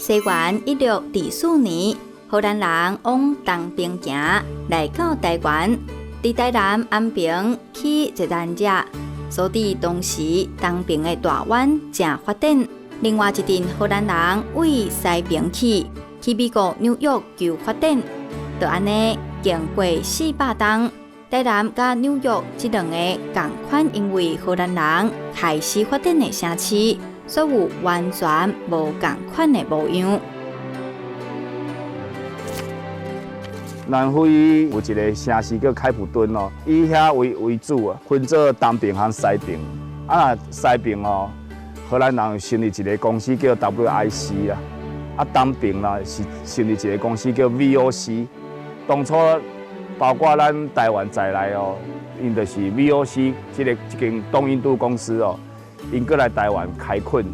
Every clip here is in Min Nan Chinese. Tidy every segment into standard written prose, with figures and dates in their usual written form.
西元1624年，荷蘭人往東爿行來到台灣，佇台南安平起一單隻，所以當時東爿的大灣誠發展。另外一陣荷蘭人對西爿去，去美國紐約求發展，就按呢經過400冬，台南佮紐約這兩个仝款，因為荷蘭人開始發展的城市，所有完全無仝款的模樣。南非有一个城市叫開普敦哦，以遐為主啊，分做東爿和西爿。啊，西爿哦，荷蘭人成立一个公司叫 WIC 啦，啊，東爿啦是成立一个公司叫 VOC。當初包括咱台灣在內哦，𪜶就是 VOC 這个這間東印度公司哦，𪜶過來台灣開墾。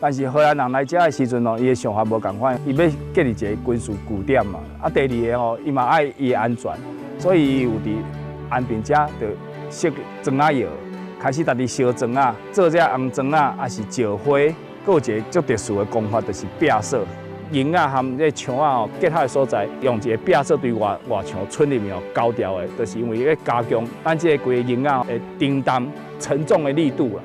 但是荷蘭人來遮的時陣哦，伊的想法無仝款，伊欲建立一个軍事據點嘛。啊，第二个吼，伊嘛愛伊的安全，所以伊有佇安平遮就設磚仔窯，開始家己燒磚仔，做這紅磚仔，抑是石灰，閣有一个足特殊的工法，就是壁掃。楹仔和這牆仔吼結合的所在，用一個壁掃對外外牆村裡面哦膠掉的，就是因為欲加強咱這個規个楹仔的承擔沉重的力度啦。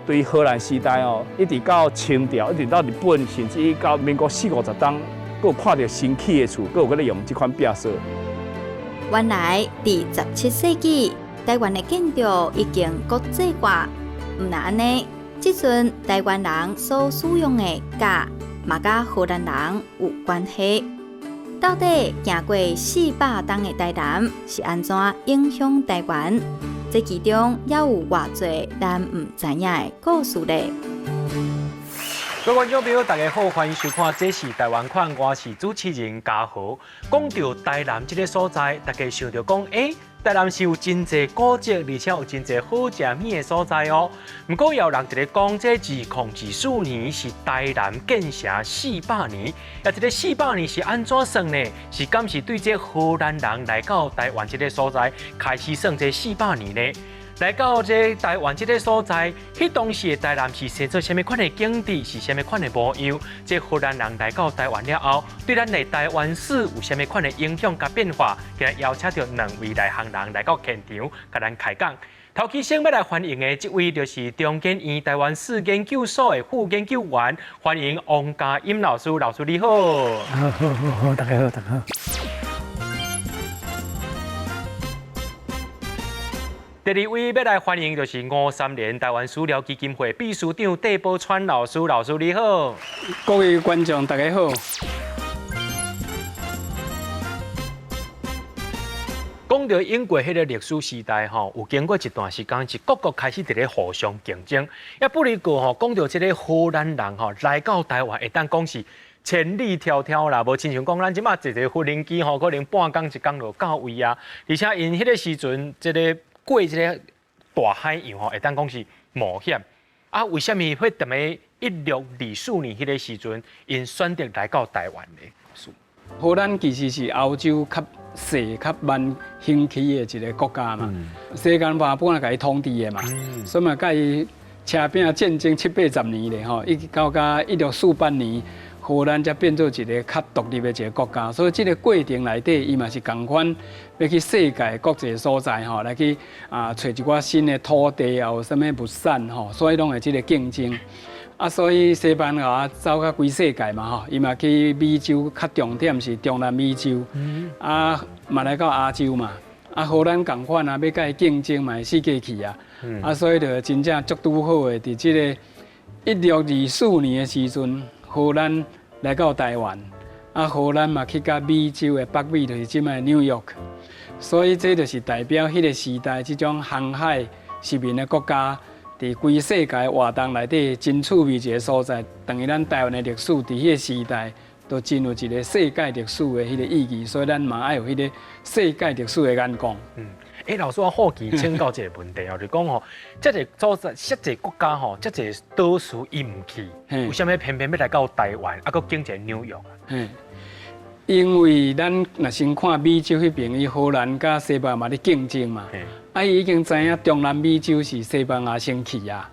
對荷蘭時代哦，一直到清朝，一直到日本，甚至到民國四五十冬，閣有看著新起的厝，閣有閣咧用這款壁掃。原來佇17世紀，台灣的建築已經國際化，毋但按呢，這陣台灣人所使用的鉸嘛，佮荷蘭人有關係。到底行過400冬的台南是按怎影響台灣？這其中猶有偌濟咱毋知影的故事咧。各位觀眾朋友，大家好，歡迎收看《這是台灣款》，我是主持人嘉豪。講到台南這个所在，大家想著講，欸，台南是有真濟古蹟，而且有真濟好食物的所在哦。毋過也有人佇咧講，這2024年是台南建城400年，啊，這个四百年是按怎算呢？是敢是對這荷蘭人來到台灣這个所在開始算這四百年呢？來到這台灣這个所在，彼當時的台南是生做啥物款的景致，是啥物款的模樣？這荷蘭人來到台灣了後，對咱的台灣史有啥物款的影響佮變化？今日邀請著兩位內行人來到現場，共咱開講。頭起先欲來歡迎的這位，就是中研院台灣史研究所的副研究員，歡迎王嘉音老師。老師你好。好好好好，大家好，大家好。第二位欲來歡迎就是吳三連台灣史料基金會秘書長戴寶川老師，老師你好。各位觀眾大家好。講著英國彼个歷史時代吼，有經過一段時間是各國開始佇咧互相競爭。啊，不離過吼，講著這个荷蘭人吼來到台灣，會當講是千里迢迢啦，無親像講咱這馬坐一个無人機吼，可能半工一工就到位啊。而且𪜶彼个時陣，這个過這个大海洋吼，會當講是冒險。啊，為啥物會踮咧1624年彼个時陣，𪜶選擇來到台灣呢？荷蘭其實是歐洲較細、較慢興起的一个國家嘛。西班牙本來共伊統治的嘛，所以嘛佮伊車餅戰爭七八十年咧吼，一直到甲1648年，荷蘭才變做一个較獨立的一个國家。所以這个過程內底，伊嘛是仝款欲去世界各濟所在吼，來去啊揣一寡新的土地啊，有啥物物產吼，所以攏會這个競爭。啊，所以西班牙走甲規世界嘛吼，伊嘛去美洲，較重點是中南美洲，啊嘛來到亞洲嘛。啊，荷蘭仝款啊，欲佮伊競爭嘛會死過去啊。啊，所以就真正足拄好的，佇這个1624年的時陣，荷蘭來到台灣，啊，荷蘭嘛去佮美洲的北美，就是這擺紐約，所以這就是代表彼个時代這種航海殖民的國家，佇規世界活動內底真趣味一个所在。等於咱台灣的歷史，佇彼个時代都真有一个世界歷史的彼个意義，所以咱嘛愛有彼个世界歷史的眼光。欸，老師，我好奇請教一个問題哦，就講吼，遮濟所在，遮濟國家吼，遮濟島嶼伊毋去，為啥物偏偏欲來到台灣，啊，閣揀一个紐約啊？因為咱若先看美洲彼爿，伊荷蘭佮西班牙嘛咧競爭嘛，啊，伊已經知影中南美洲是西班牙先去啊，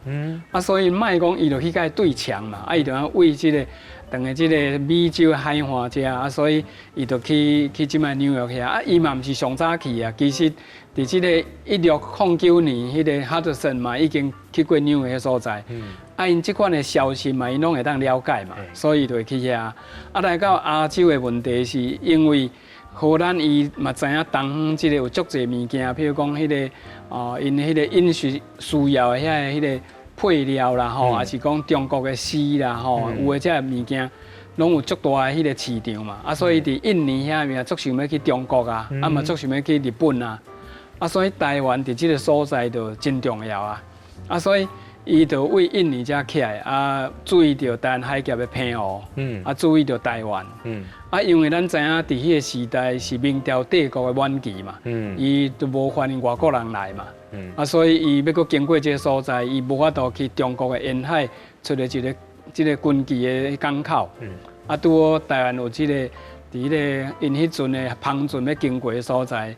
啊，所以莫講伊就去共伊對強嘛，啊，伊就按為這个當個這个美洲海岸遮啊，所以伊就去這擺紐約遐啊，伊嘛毋是上早去啊，其實佇這个1609年，彼个哈德森嘛已經去過紐約彼所在。啊，𪜶這款的消息嘛，𪜶攏會當了解嘛，所以就會去遐。啊，來到亞洲的問題是因為荷蘭伊嘛知影東方這个有足濟物件，譬如講彼个哦，𪜶彼個飲食需要的遐个彼个配料啦吼，抑是講中國的絲啦吼，有的這个物件攏有足大的彼个市場嘛。啊，所以佇印尼遐面足想欲去中國啊，啊嘛足想欲去日本啊。啊，所以台灣佇這个所在就真重要啊。啊，所以伊就為印尼遮起來，啊，注意著台灣海峽的澎湖，啊，注意著台灣，啊，因為咱知影佇彼个時代是明朝帝國的晚期嘛，伊就無歡迎外國人來嘛，啊，所以伊欲閣經過這个所在，伊無法度去中國的沿海出來一个這个軍機的港口，啊，拄好台灣有這个佇彼个𪜶彼陣的帆船欲經過的所在，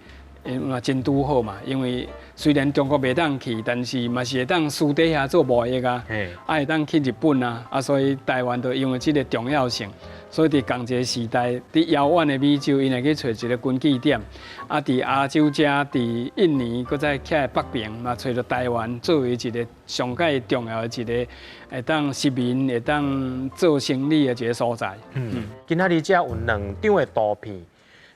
嘛真拄好嘛，因為雖然中國袂當去，但是嘛是會當私底下做貿易啊，啊會當去日本啊，啊所以台灣就因為這个重要性，所以佇仝一个時代，佇遙遠的美洲，𪜶會去揣一个根據點，啊佇亞洲遮，佇印尼，閣再起來北爿，嘛揣著台灣作為一个上蓋重要的一个會當殖民、會當做生意的一个所在。嗯，今仔日遮有兩張的圖片。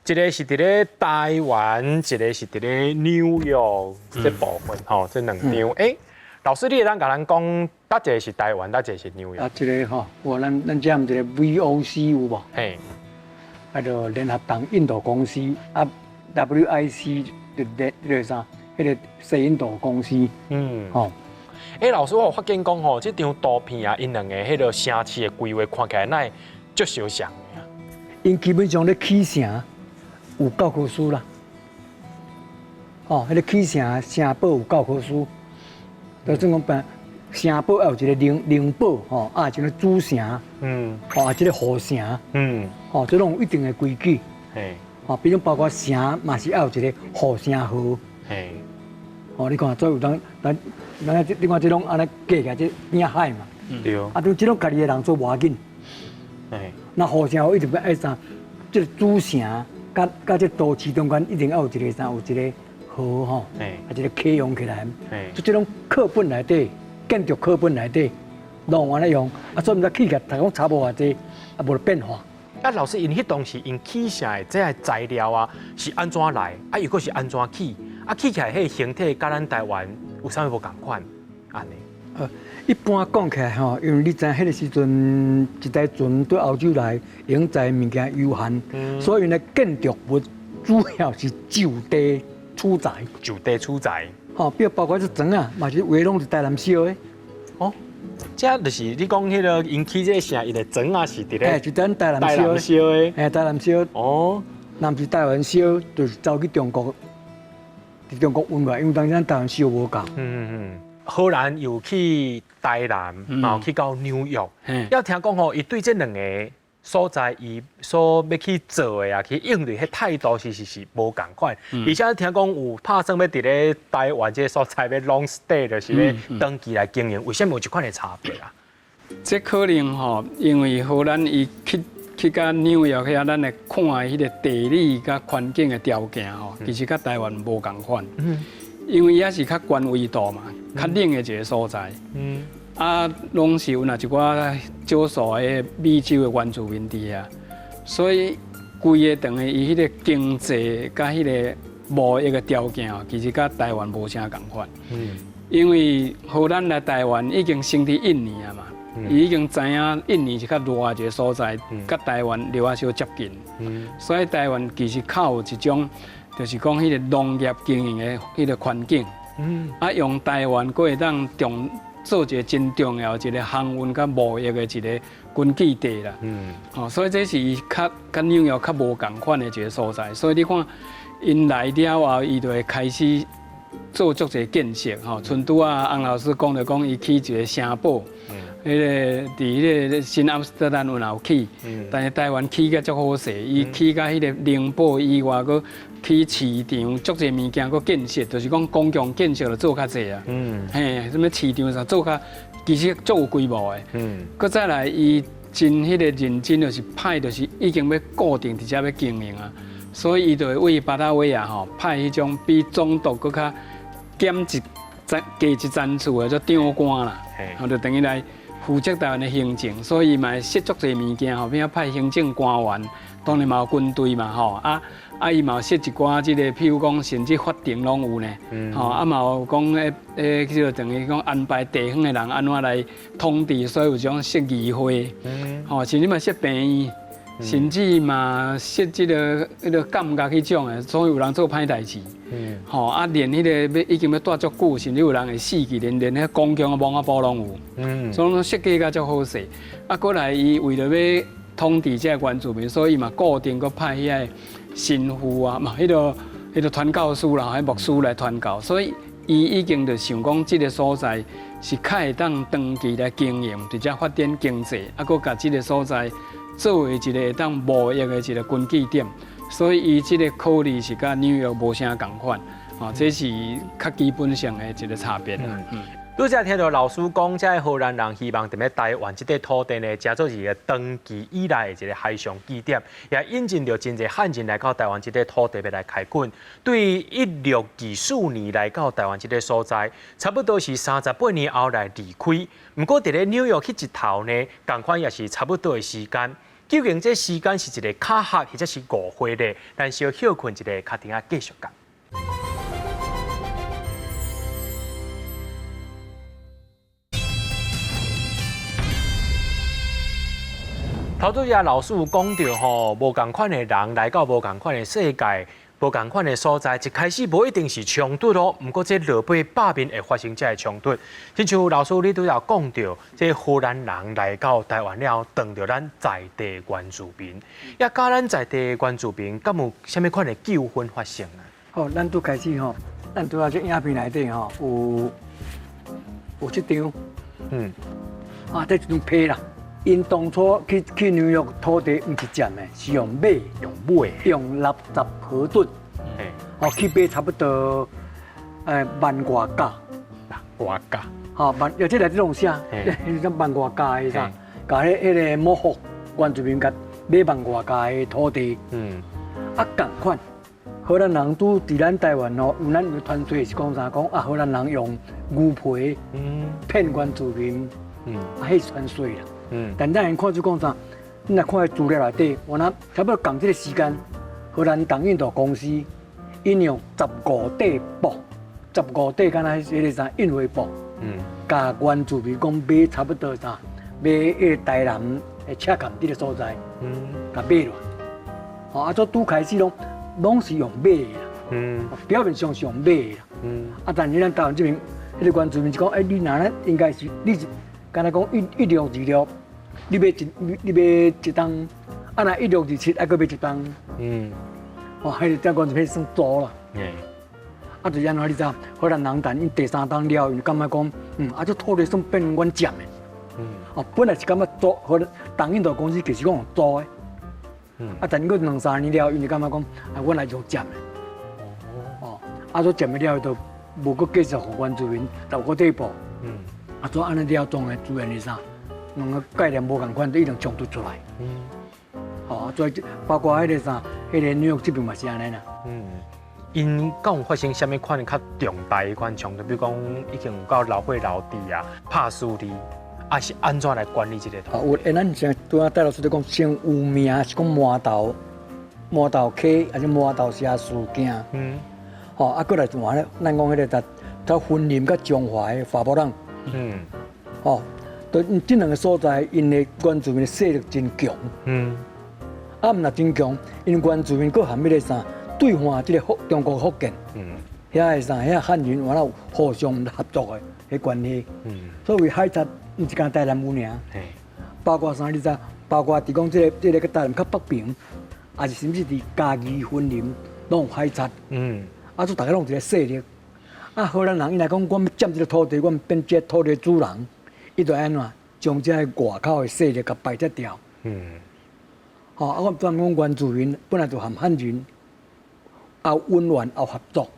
一个是佇咧台灣，一个是佇咧紐約這部分吼，這兩張。欸，老師，你會當共咱講，佗一个是台灣，佗一个是紐約？啊，這个吼，有咱遮有一个 VOC 有無？嘿。啊，就聯合東印度公司啊，WIC 就咧彼个啥，彼个西印度公司。吼。欸，老師，我有發現講吼，這張圖片啊，𪜶兩个彼个城市的規劃看起來，哪會足相像的啊？𪜶基本上咧起城有教科書啦，哦，彼个起城城堡有教科書，就算講辦城堡愛有一个靈堡吼，啊，一个主城，哦，啊，這个護城，哦，這攏有一定的規矩，哦，比如包括城嘛是愛有一个護城河，哦，你看做有當咱咱這你看這攏按呢過起來，這邊海嘛，啊，這種家己的人做無要緊，那護城河一定愛啥？這个主城。佮這都市中間一定要有一个啥，有一个河吼，啊，一个溪用起來，就這種課本內底，建築課本內底，攏按呢用，啊，所以毋知起來，逐講差無偌濟，啊，無變化。啊，老師，𪜶彼當時𪜶起城的這个材料啊，是按怎來？啊，又閣是按怎起？啊，起起來彼个形體佮咱台灣有啥物無仝款？按呢？一般講起來吼，因為你知影彼个時陣一台船對歐洲來用載物件有限，所以呢建築物主要是就地取材。就地取材。吼，比如包括這磚仔，嘛是話攏是台南燒的。哦，這就是你講彼个𪜶起這个城，伊的磚仔是佇咧。欸，是咱台南燒的。欸，台南燒。若毋是台灣燒，就是走去中國，佇中國運過來，因為當時咱台灣燒無夠。荷蘭又去台南，嘛去到紐約。要聽講吼，伊對這兩個所在，伊所欲去做的啊，去應對彼態度是無仝款。而且聽講有拍算欲佇咧台灣這个所在欲 long stay，就是欲長期來經營。為啥物有這款的差別啊？這可能吼，因為荷蘭伊去到紐約遐，咱會看彼个地理佮環境的條件吼，其實佮台灣無仝款。因為遐是較懸緯度嘛，較冷的一个所在。啊，攏是有若一寡少數的美洲的原住民佇遐，所以規个等於伊彼个經濟佮彼个貿易的條件，其實佮台灣無啥仝款。因為荷蘭來台灣已經先佇印尼啊嘛，伊已經知影印尼是較熱的一个所在，佮台灣略仔小接近。所以台灣其實較有一種，就是講彼个農業經營的彼个環境，啊，用台灣閣會當重做一个真重要一个航運佮貿易的一个根據地啦。哦，所以這是伊較佮紐約較無仝款的一个所在。所以你看，𪜶來了後，伊就會開始做足濟建設吼。像拄仔翁老師講著講，伊起一个城堡，彼个佇彼个新阿姆斯特丹有有起，但是台灣起甲足好勢，伊起甲彼个寧堡以外，閣起市場，足濟物件閣建設，就是講公共建設就做較濟啊。嘿，啥物市場啥做較，其實足有規模的。閣再來，伊真彼个認真，就是派，就是已經欲固定佇遮欲經營啊，所以伊就會為巴達維亞吼派彼種比總督閣較減一層低一層次的做長官啦，吼就等於來負責台灣的行政，所以伊嘛會設足濟物件吼，變啊派行政官員，當然嘛有軍隊嘛吼，啊啊伊嘛有設一寡這個，譬如講甚至法庭攏有呢，吼啊嘛有講誒誒，叫做等於講安排地方的人按怎來統治，所以有這種設議會，吼甚至嘛設病院，甚至嘛設這個彼個感覺彼種的，所以有人做歹代誌，吼啊連彼個欲已經欲蹛足久，甚至有人會死去，連連彼公共的墓仔埔攏有，所以講設計甲足好勢。啊，過來伊為著欲統治這個原住民，所以嘛固定閣派遐个神父啊，嘛彼個彼個傳教士啦，彼牧師來傳教，所以伊已經就想講這個所在是較會當長期來經營，佇遮發展經濟，啊，閣共這個所在作為一個會當貿易的一個根據點，所以伊這個考慮是佮紐約無啥仝款，哦，這是較基本上的一個差別啦。拄才聽著老師講，這个荷蘭人希望佇咧台灣這塊土地呢，成做一個長期以來的一個海上基點，也引進著真濟漢人來到台灣這塊土地欲來開墾。對1624年來到台灣這個所在，差不多是38年後來離開。毋過佇咧紐約彼一頭呢，仝款也是差不多的時間。究竟這時間是一個巧合，或者是誤會咧？咱小歇睏一下，較等下繼續講。頭拄仔老師有講著吼，無仝款的人來到無仝款的世界，無仝款的所在，一開始無一定是衝突哦。毋過這落尾罷免會發生這个衝突。親像老師你拄仔講著，這荷蘭人來到台灣了後，當著咱在地原住民，也佮咱在地原住民，敢有啥物款的糾紛發生啊？好，咱拄開始吼，咱拄仔這影片內底吼，有有這張，啊，這一張批啦。𪜶當初去去紐約土地，毋是佔的，是用買，用買，用60河頓，哦，去買差不多萬外價，外價，吼萬，這內底攏有寫，萬外價的啥，共彼彼个摩霍原住民共買萬外價的土地，啊，仝款，荷蘭人拄佇咱台灣吼，有咱有傳說是講啥？講啊，荷蘭人用牛皮騙原住民，啊，彼傳說啦。但咱看就講啥？你若看彼資料內底，原來差不多仝這个時間，荷蘭東印度公司𪜶用十五塊布，十五塊敢若彼个啥印花布，共原住民講買差不多啥，買彼个台南的赤崁這个所在，共買落。吼，啊，所拄開始攏攏是用買的啦，表面上是用買的啦，啊，但是咱台灣這邊彼个原住民就講，欸，你若咧應該是你是。敢若講一一六二六，你買一你買一冬，啊若1627，猶閣買一冬。哦，彼个這講就彼算租啦。啊，就是按怎你知？荷蘭人等𪜶第三冬了，𪜶感覺講，啊，這土地算變阮佔的。哦，本來是感覺租，荷蘭東印度公司其實講用租的。啊，但過兩三年了，𪜶就感覺講，啊，阮來用佔的。哦。啊，所佔的了後，就無閣繼續予原住民留個底部。啊，所以按呢了，當然自然是啥，兩个概念無仝款，就一定衝突出來。哦，所以包括彼个啥，彼个紐約這邊嘛是按呢啦。𪜶敢有發生啥物款較重大的款衝突？比如講已經有夠流血流滴啊，拍輸哩，啊是按怎來管理這个土地？啊，有，欸，咱先拄仔戴老師咧講，先有名是講麻豆，麻豆溪，抑是麻豆社事件。吼，啊，過來就話咧，咱講彼个在在雲林佮彰化的法波朗。哦，對，這兩个所在，𪜶的原住民的勢力真強。啊，毋若真強，𪜶原住民閣含彼个啥對岸這个福中國福建。遐个啥，遐漢人原來有互相合作的彼關係。所以海賊毋是干台南有爾。包括啥你知？包括佇講這个這个台南較北邊，抑是甚至佇嘉義雲林，攏有海賊。啊，所以逐家攏有一个勢力。啊，荷蘭人伊來講，阮欲佔這个土地，阮變這土地主人，伊就按怎將這个外口的勢力共排斥掉。吼，啊，我專講原住民本來就和漢人有恩怨，有合作。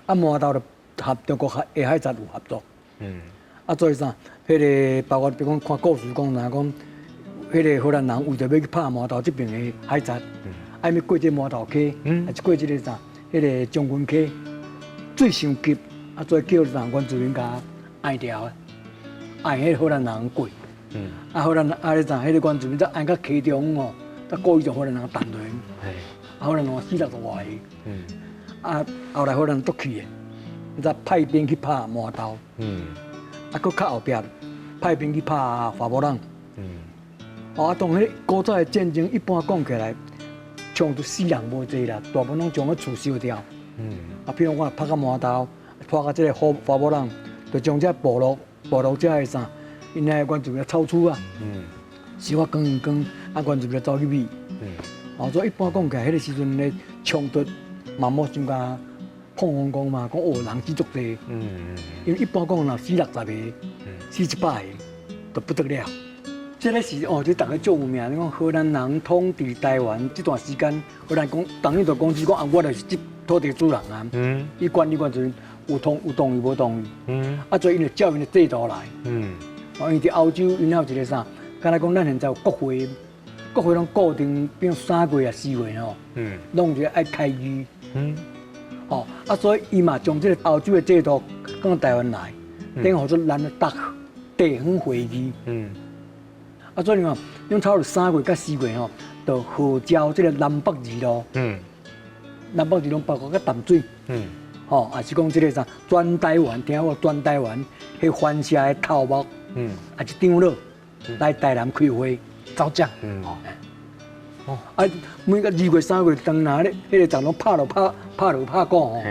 啊，麻豆就和中國的海賊有合作。啊，所以啥？彼个包括比如講看故事講，若講彼个荷蘭人為著欲去拍饃頭這爿的海賊，愛欲過這饃頭溪，抑是過這个啥，彼个將軍溪，水傷急，啊，所以叫啥原住民共按牢，按彼個荷蘭人過。啊，荷蘭啊，咧啥，彼个原住民才按到溪中哦，才故意將荷蘭人彈落。啊，荷蘭人死六十外个。啊，後來荷蘭足氣的，才派兵去拍饃頭。啊，閣較後壁派兵去拍法波朗。哦，啊，當彼古早的戰爭，一般講起來，衝突死人無濟啦，大部分攏將彼厝燒掉。啊，比如講拍到饃頭，拍到這个法波朗，就將這部落部落這个啥，𪜶遐原住民草厝啊，燒啊光光，啊原住民走去避。哦，所以一般講起來，彼个時陣的衝突嘛無像共膨風講嘛，講哦人死足濟。因為一般講若死六十個，死100個，就不得了。這个是哦，這逐家足有名。你講荷蘭人統治台灣這段時間，荷蘭講當然就講是講啊，我就是這土地主人啊。伊管理原住民有同有同意無同意。啊，所以𪜶就照𪜶的制度來。哦，因為佇歐洲，𪜶有一个啥，敢若講咱現在有國會，國會攏固定，比如3個月啊4月吼，攏有一个愛開議。哦，啊，所以伊嘛將這个歐洲的制度放到台灣來，等於號做 Landtag 地方會議。啊，所以嘛，用差不多3月佮4月吼，就號召這个南北二路。南北二路包括佮淡水。吼，也是講這个啥，全台灣聽有全台灣彼番社的頭目。也是長老來台南開會，走將。哦，啊，每個2月3月當若咧，彼个站攏拍落拍拍落拍鼓吼，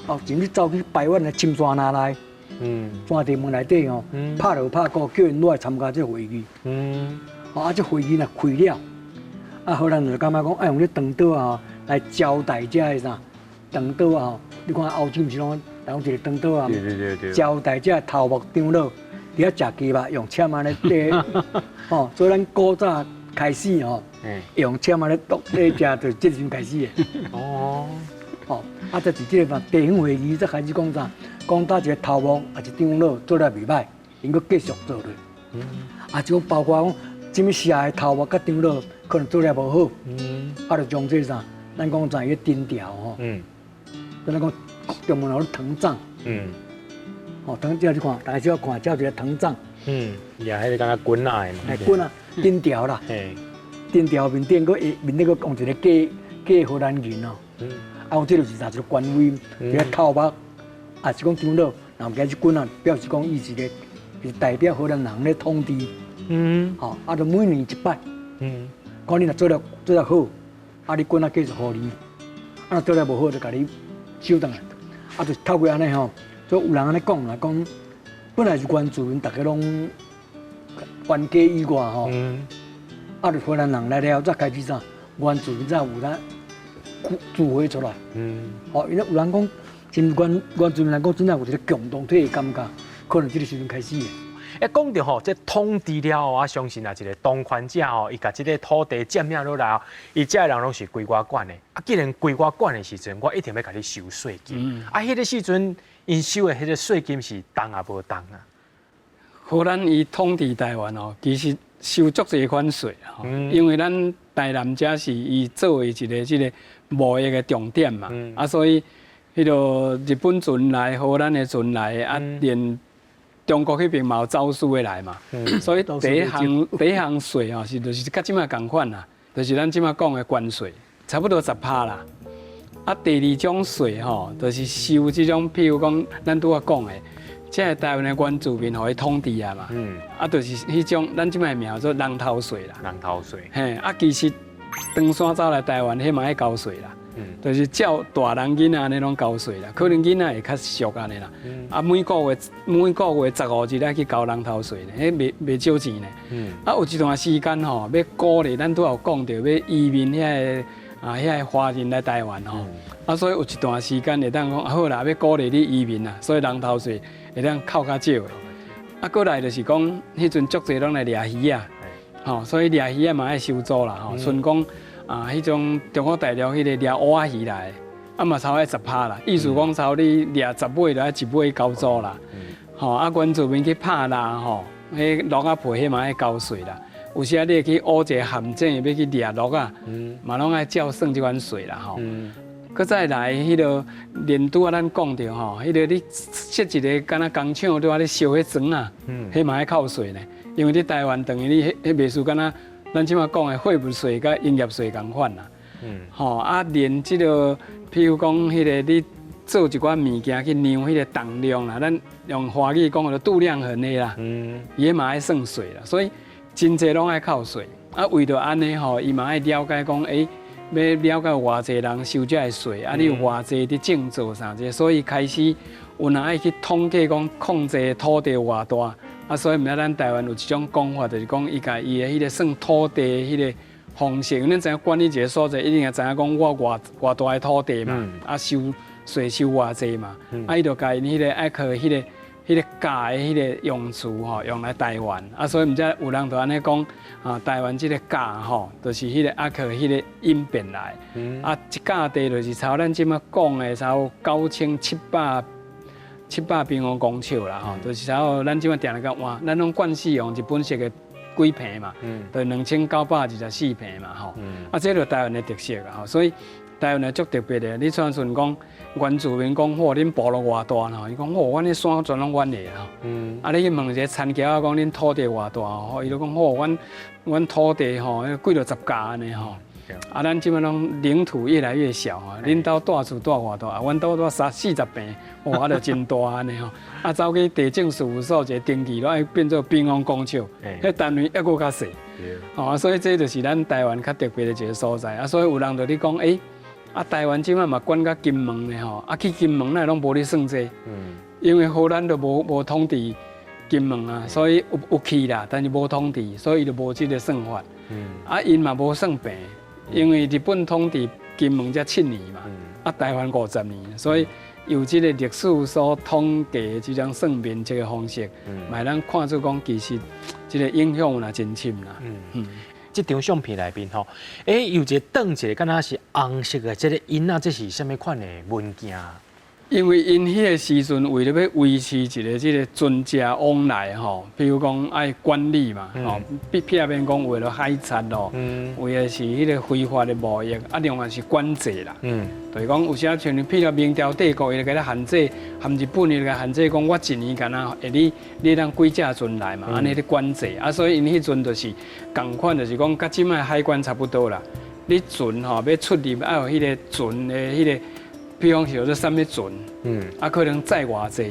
哦，甚至走去排灣的深山內，山地門內底吼，拍鑼拍鼓，叫𪜶落來參加這个會議。哦，啊，這會議若開了，啊，荷蘭就感覺講，愛用這長桌啊來招待這个啥長桌啊，你看歐洲毋是攏攏一個長桌啊，招待這个頭目長老，佇遐食雞肉，用簽仔咧咧，吼，所以咱古早開始吼，用簽仔咧篤咧食，就這時陣開始的。哦，啊，這是這个嘛地方會議，才開始講啥？講佗一个頭目，抑是長老做了袂䆀，𪜶閣繼續做落。啊，這種包括講，啥物社的頭目佮長老可能做了無好，啊，就將這啥，咱講啥伊個丁條吼，就咱講中文叫藤杖，哦，藤杖你看，大家小看，這有一个藤杖。也彼个敢若棍仔的嘛。嘿，棍仔，藤條啦。藤條面頂閣面頂閣用一個假假荷蘭銀哦。啊，講這就是啥？一个權威，一个頭目，也是講長老，若毋這棍仔，表示講伊是個是代表荷蘭人咧統治。吼，啊，就每年一擺。看你若做了好，啊，你棍仔繼續予你；啊，若做了無好，就共你收轉來。啊，就透過按呢吼，所以有人按呢講啦，講本來是原住民，逐家攏冤家以外吼。啊，就荷蘭人來了，才開始啥？原住民才有咱聚會出來。哦，因為有人講，真原住民來講，真正有一个共同體的感覺，可能這个時陣開始的。欸，講著吼，這統治了後，我相信啊，一个當權者吼，伊共這个土地佔領落來後，伊遮的人攏是歸我管的。啊，既然歸我管的時陣，我一定欲共你收稅金。啊，彼个時陣，𪜶收的彼个稅金是重抑無重啊？荷蘭伊統治台灣哦，其實收足濟款稅吼，因為咱台南遮是伊作為一个這个貿易的重點嘛，啊，所以彼个日本船來、荷蘭的船來，啊，連中國彼爿嘛有走私的來嘛，所以第一項第一項稅吼是就是佮這馬仝款啦，就是咱這馬講的關稅，差不多10趴啦。啊，第二種稅吼，就是收這種，譬如講咱拄仔講的，這个台灣的原住民予伊統治啊嘛，啊，就是彼種咱這馬的名叫做人頭稅啦。人頭稅。嘿，啊，其實唐山走來台灣，彼嘛愛交稅啦。就是照大人囡仔按呢攏交稅啦，可能囡仔會較俗按呢啦。啊，每個月15日愛去交人頭稅呢，彼袂少錢呢。啊，有一段時間吼，欲鼓勵咱拄仔有講著，欲移民遐個華人來台灣吼。啊，所以有一段時間會當講，好啦，欲鼓勵你移民啦，所以人頭稅會當扣較少的。啊，過來就是講，彼陣足濟攏來掠魚仔，吼，所以掠魚仔嘛愛收租啦，吼，賰講啊，彼種中國大陸彼个掠烏仔魚來，啊嘛差不多10趴啦，意思講差你掠10尾就愛一尾交租啦，吼，啊原住民去拍獵吼，彼蠓仔皮彼嘛愛交稅啦。有時你會去挖一个陷阱，欲去掠鱸仔，嘛攏愛照算這款稅啦吼。閣再來彼个連拄仔咱講著吼，彼个你設一个敢若工廠拄仔咧燒彼磚仔，彼嘛愛扣稅呢。因為你台灣等於你彼彼袂輸敢若咱這馬講的貨物稅佮營業稅仝款啦。吼啊，連這个譬如講彼个你做一寡物件去量彼个重量啦，咱用華語講叫做度量衡的啦，伊彼嘛愛算稅啦，所以真濟攏愛扣稅。啊，為著按呢吼，伊嘛愛了解講，欸，欲了解偌濟人收這个稅，啊，你有偌濟佇種做啥子，所以開始有人愛去統計講控制土地有偌大，啊，所以毋知咱台灣有一種講法，就是講伊共伊的彼个算土地彼个方式，恁知影管理一個所在，一定會知影講我偌偌大的土地嘛，啊收稅收偌濟嘛，啊伊就共𪜶彼个愛靠彼个價的彼个用詞吼，用來台灣，啊所以毋知有人就按呢講啊，台灣這个價吼，就是彼个愛靠彼个演變來，啊一甲地就是差咱這馬講的差不多9700平方公尺啦吼，就是差不多咱這馬定定共換，咱攏慣勢用日本式的幾坪嘛，就2924坪嘛吼，啊這就台灣的特色啦吼，所以台灣的足特別的，你像像講原住民講，嚯，恁部落偌大吼，伊講嚯，阮彼山全攏阮的吼。啊，你去問一个田僑仔講，恁土地偌大吼，伊就講嚯，阮土地吼，幾落十甲按呢吼。啊，咱這馬攏領土越來越小啊，恁兜蹛厝蹛偌大，啊，阮兜蹛三四十坪，哇，啊，就真大按呢吼。啊，走去地政事務所一个登記，攏愛變做平方公尺，彼單位猶閣較細。吼，所以這就是咱台灣較特別的一个所在。啊，所以有人就咧講，欸，啊，台灣這馬嘛管佮金門的吼，啊去金門哪會攏無咧算這個？因為荷蘭都無統治金門啊，所以有去啦，但是無統治，所以伊就無這个算法。啊，𪜶嘛無算坪，因為日本統治金門才7年嘛，啊，台灣50年，所以由這个歷史所統計的這種算面積的方式，嘛會當看出講其實這个影響嘛真深啦。這張相片內面吼，欸，有一个轉一个，敢若是紅色的，這个印仔，這是啥物款的文件？因為𪜶彼个時陣為著欲維持一个這个船隻往來吼，比如講愛管理嘛，吼，避免講為了海賊咯，為的是彼个非法的貿易，啊，另外是管制啦，就是講有時仔像譬如明朝帝國，伊就共你限制，含日本伊就共限制講，我一年敢若會你通幾隻船來嘛，按呢咧管制，啊，所以𪜶彼陣就是仝款，就是講佮這擺海關差不多啦。你船吼欲出入愛有彼个船的彼个。比方說，做啥物船，啊，可能載偌濟，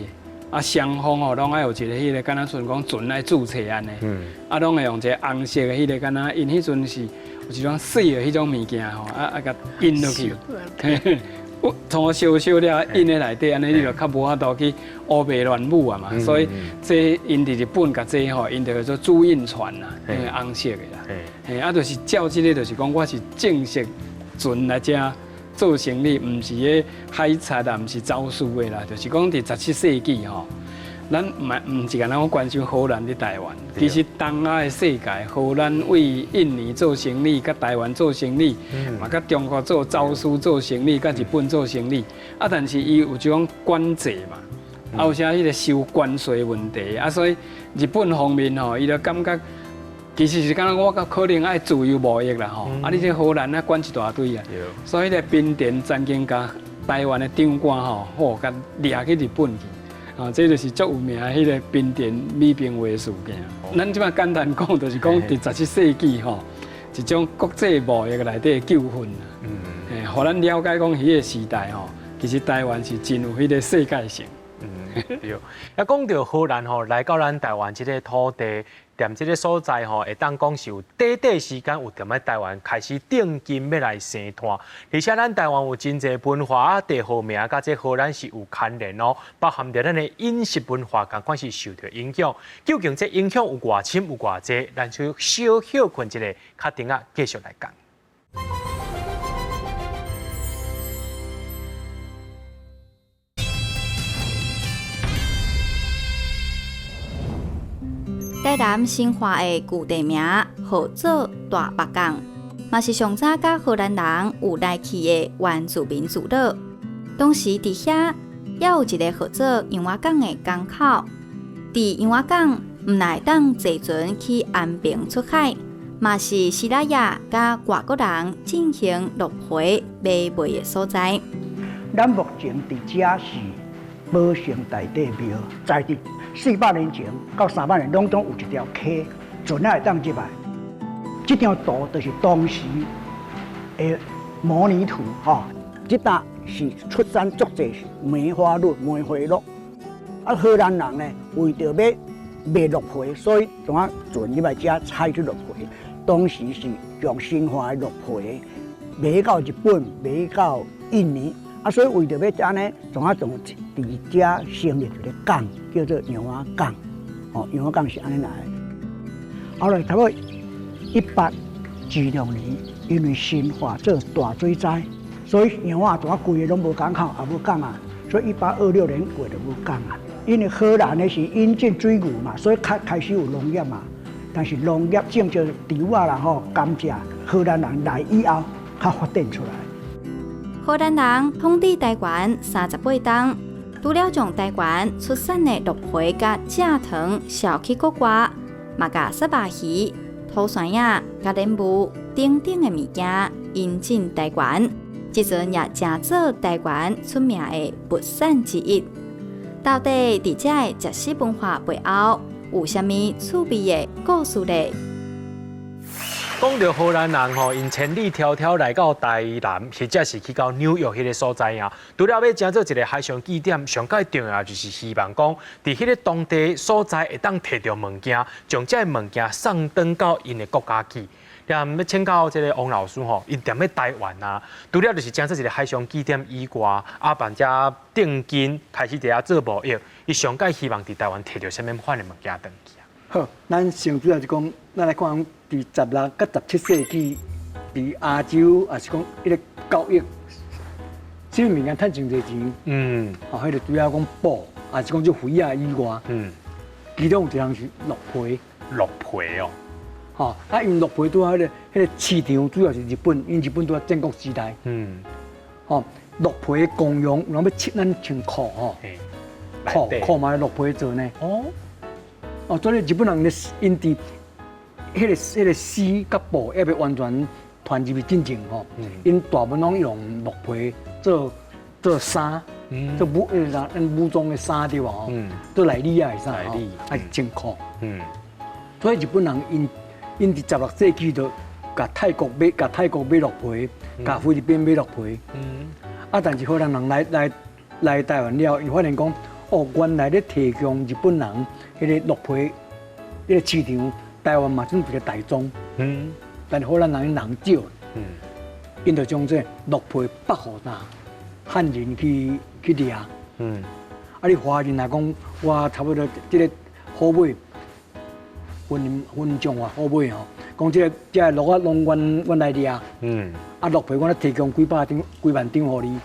啊，雙方吼攏愛有一個彼个，敢若像講船愛註冊按呢，啊，攏會用一个紅色的彼个，敢若𪜶彼陣是有一種水的彼種物件吼，啊啊，共印落去，從燒燒了印佇內底，按呢你就較無法度去烏白亂舞啊嘛。所以這𪜶佇日本共這吼，𪜶就叫做朱印船啦，那个紅色的啦，嘿，啊，就是照這个，就是講我是正式船來遮做生意，毋是彼海賊啊，毋是走私的啦，就是講佇17世紀吼，咱毋毋是干焦關心荷蘭佇台灣，其實東亞的世界，荷蘭對印尼做生意，佮台灣做生意，嘛佮中國做走私做生意，佮日本做生意，啊，但是伊有這種管制嘛，啊，有時彼个收關稅問題，啊，所以日本方面吼，伊就感覺。其實是敢若我較可能愛自由貿易啦吼，啊你這荷蘭啊管一大堆啊，所以咧濱田曾經共台灣的長官吼，吼共掠去日本去，啊這就是足有名的彼个濱田米兵衛事件。咱這擺簡單講，就是講佇17世紀吼，一種國際貿易內底的糾紛啦，嗯，予咱了解講彼个時代吼，其實台灣是真有彼个世界性。嗯，對。啊，講著荷蘭吼來到咱台灣這个土地。踮這个所在吼，會當講是有短短時間有踮咧台灣開始定根欲來生湠，而且咱台灣有真濟文化地號名，佮這荷蘭是有牽連哦，包含著咱的飲食文化，仝款是受著影響。究竟這影響有偌深有偌濟？咱就小歇睏一下，較等仔繼續來講。台南新化的舊地名號做大峇港，嘛是上早佮荷蘭人有來去的原住民聚落。當時佇遐也有一個號做羊仔港的港口。佇羊仔港，毋但會當坐船去安平出海，嘛是西拉雅佮外國人進行鹿皮買賣的所在。咱目前佇遮是保生大帝廟，在佇400年前到300年，攏總有一條溪，船仔會當入來。這張圖就是當時的模擬圖，吼。這搭是出產足濟梅花鹿、梅花鹿。啊，荷蘭人呢，為著要賣鹿皮，所以從啊船入來遮採這鹿皮。當時是將新化的鹿皮賣到日本，賣到印尼。啊，所以為著欲按呢，創啊從佇遮成立一个港，叫做洋仔港。哦，洋仔港是按呢來的。後來差不多1826年，因為新化做大水災，所以洋仔大規个攏無港口，也無港啊。所以1826年過就無港啊。因為荷蘭的是引進水牛嘛，所以開開始有農業嘛。但是農業種著稻仔啦吼，甘蔗，荷蘭人來以後，較發展出來。荷蘭人統治台灣38冬，除了將台灣出產的鹿皮佮蔗糖銷去國外，嘛共虱目魚、土山仔、佮蓮霧等等的物件引進台灣，這陣也成做台灣出名的物產之一。到底佇遮的食食文化背後有啥物趣味的故事咧？講著荷蘭人吼，𪜶千里迢迢來到台南，或者是去到紐約彼个所在啊，除了欲成做一个海上據點，上蓋重要就是希望講，佇彼个當地所在會當提著物件，將這个物件送轉到𪜶的國家去。欲請教這个王老師吼，𪜶踮咧台灣啊，除了就是成做一个海上據點以外，啊，辦遮定金開始佇遐做貿易，伊上蓋希望佇台灣提著啥物款的物件轉去啊？好，咱先主要是講，咱來看佇16佮17世紀，佇亞洲，抑是講彼个交易，啥物物件趁真濟錢？哦，彼个主要講布，抑是講這魚仔以外，其中有一項是鹿皮。鹿皮哦。吼，啊，因為鹿皮拄好彼个市場主要是日本，因為日本拄好戰國時代。吼，鹿皮的功用，有人欲穿咱穿褲吼，褲褲嘛鹿皮做呢。哦，所以日本人咧，𪜶佇彼个絲佮布猶未完全傳入去進前吼，𪜶大部分攏用鹿皮做做衫，做武彼个啥，咱武裝的衫對無吼？做內裡仔的衫吼，抑是穿褲。所以日本人𪜶佇16世紀就共泰國買，共泰國買鹿皮，共菲律賓買鹿皮。啊，但是荷蘭人來台灣了，𪜶發現講，哦，原來咧提供日本人彼个鹿皮，彼个市場，台灣嘛算一个大宗。但是荷蘭人𪜶人少，𪜶就將這鹿皮北予啥漢人去掠。啊，你華人來講，我差不多這个好尾，分分種啊好尾吼，講這个鹿仔攏阮來掠。啊，鹿皮阮咧提供幾百張、幾萬張予你。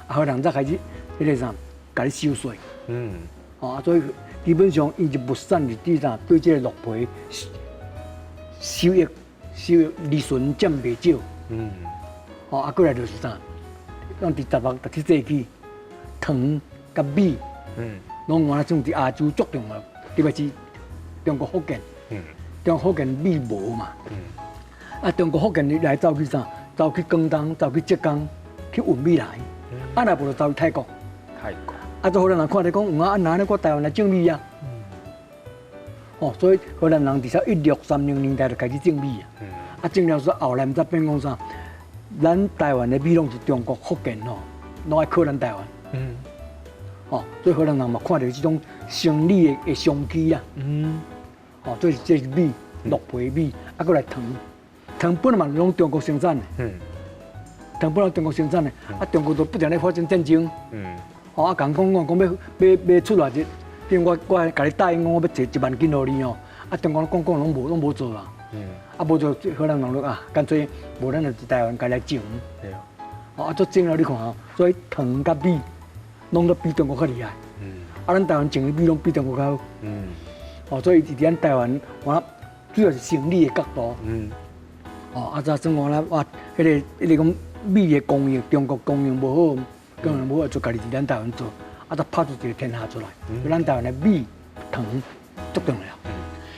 啊，荷蘭人才開始彼个啥，共你收稅。哦，所以基本上伊就物產是對啥？對這个鹿皮收益利潤佔袂少。哦，啊，過來就是啥？咱佇16、17世紀，糖佮米，攏原來算佇亞洲足重要，特別是中國福建。中國福建米無嘛。啊，中國福建你來走去啥？走去廣東，走去浙江，去運米來。啊，若無就走去泰國。泰國。啊，做荷蘭人看著講，有啊，哪按呢我台灣來種米啊？哦，所以荷蘭人佇1630年代就開始種米啊。啊，種了說後來毋知變講啥，咱台灣的米攏是中國福建吼，攏愛靠咱台灣。哦，所以荷蘭人嘛看著這種生理的商機啊。哦，所以這是米，鹿皮米，啊，閣來糖，糖本來嘛攏中國生產的。糖本來中國生產的，啊，中國都不斷咧發生戰爭。哦，啊，共講講講欲出來一，比如我共你答應講，我欲借1萬斤予你哦，啊，中國講講攏無做啊。啊，無做，荷蘭人就啊，乾脆無咱就佇台灣家來種。哦，啊，做種了你看吼，所以糖佮米，攏都比中國較厲害。啊，咱台灣種的米攏比中國較好。哦，所以佇咱台灣，我主要是生理的角度。哦，啊，才算講啦，哇，彼个講米的供應，中國供應無好，供應無好，就家己佇咱台灣做，啊，才拍出一个天下出來。咱台灣的米、糖足重要。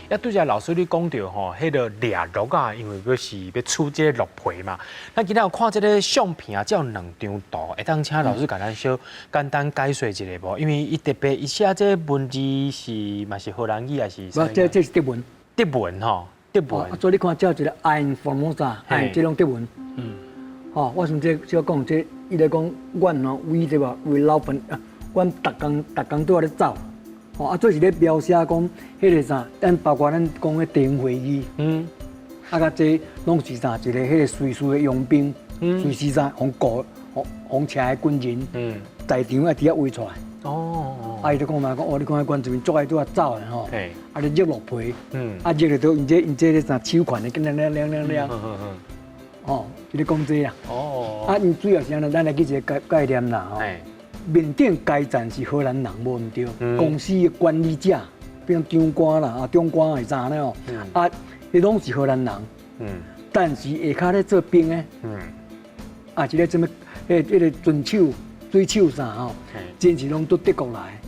啊，拄才老師你講著吼，彼個掠鹿啊，因為閣是欲取這個鹿皮嘛。咱今仔有看這个相片啊，這有兩張圖，會當請老師共咱小簡單解說一下無？因為伊特別伊寫這個文字是嘛是荷蘭語還是？無，這是德文。德文吼，德文。啊，所以你看這有一個 Ein Formosa，這攏德文。吼，我甚至小講這，伊咧講，阮吼為這個為老本啊，阮逐工逐工都佇咧走。吼，啊，這是咧描寫講彼个啥，咱包括咱講的地方會議，啊，佮這攏是啥？一个彼个隨時的傭兵，隨時啥，予僱，予予請的軍人，在場愛佇遐圍出來。啊，伊就講嘛，講哦，你看原住民足愛拄仔走的吼，啊，咧捏鹿皮，啊，捏著都𪜶這𪜶這咧啥手環的，緊亮亮亮亮亮，吼，伊咧講這啊。啊，𪜶主要是按呢，咱來記一個概念啦，吼。面頂階層是荷蘭人無毋對，公司的管理者，比如長官啦，啊長官是啥呢？吼，啊，彼攏是荷蘭人。但是下跤咧做兵的，啊，這个什麼，彼個船手、水手啥吼，真是攏對德國來，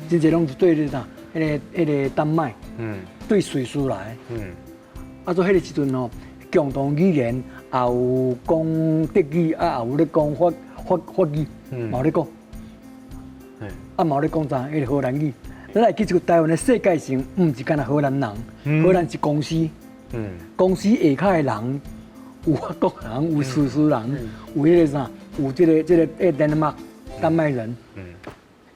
真濟攏是對咧啥，彼個丹麥，對瑞士來。啊，所以彼个時陣吼，共同語言也有講德語，啊，也有咧講法語，嘛有咧講，啊，嘛有咧講啥？彼個荷蘭語。咱來記這個台灣的世界性，毋是干焦荷蘭人，荷蘭是公司，公司下跤的人有法國人，有瑞士人，有彼個啥，有這個丹麥丹麥人。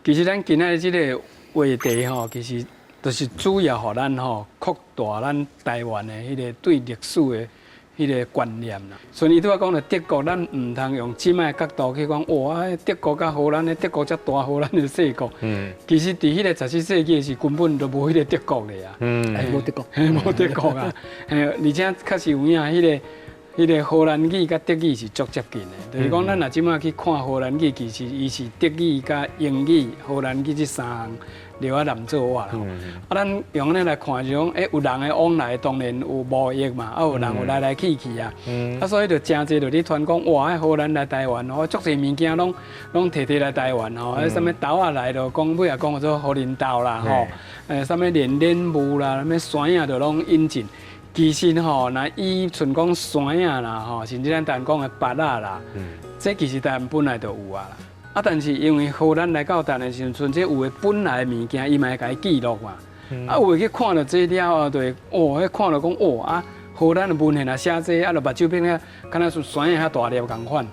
其實咱今仔這個話題吼，其實就是主要予咱吼擴大咱台灣的彼個對歷史的彼個觀念啦。所以伊拄仔講著德國，咱毋通用這擺角度去講，哇！德國佮荷蘭的德國遮大，荷蘭的細國。其實佇彼個17世紀時，根本就無彼個德國咧啊。無德國，無德國啊。嘿，而且確實有影，彼個荷蘭語佮德語是足接近的。就是講，咱若這擺去看荷蘭語，其實伊是德語佮英語、荷蘭語這三項著仔連做伙啦。啊，咱用按呢來看就講，有人的往來當然有貿易嘛，啊，有人有來來去去啊。啊，所以就誠濟就咧傳講，哇！荷蘭來台灣吼，足濟物件攏提提來台灣吼，啊，啥物豆仔來就講尾仔講做荷蘭豆啦吼，啥物連蓮霧啦，啥物山仔就攏引進。其實吼，若以像講山仔啦吼，甚至咱台灣講的芭仔啦，這其實台灣本來就有啊啦。啊，但是因為荷蘭來到台灣的時陣，這有的本來的物件，伊嘛會共伊記錄嘛。啊，有的去看著這了後，就會哦，彼看著講哦啊，荷蘭的文獻若寫這，啊，就目睭變啊，敢若像山仔遐大粒仝款。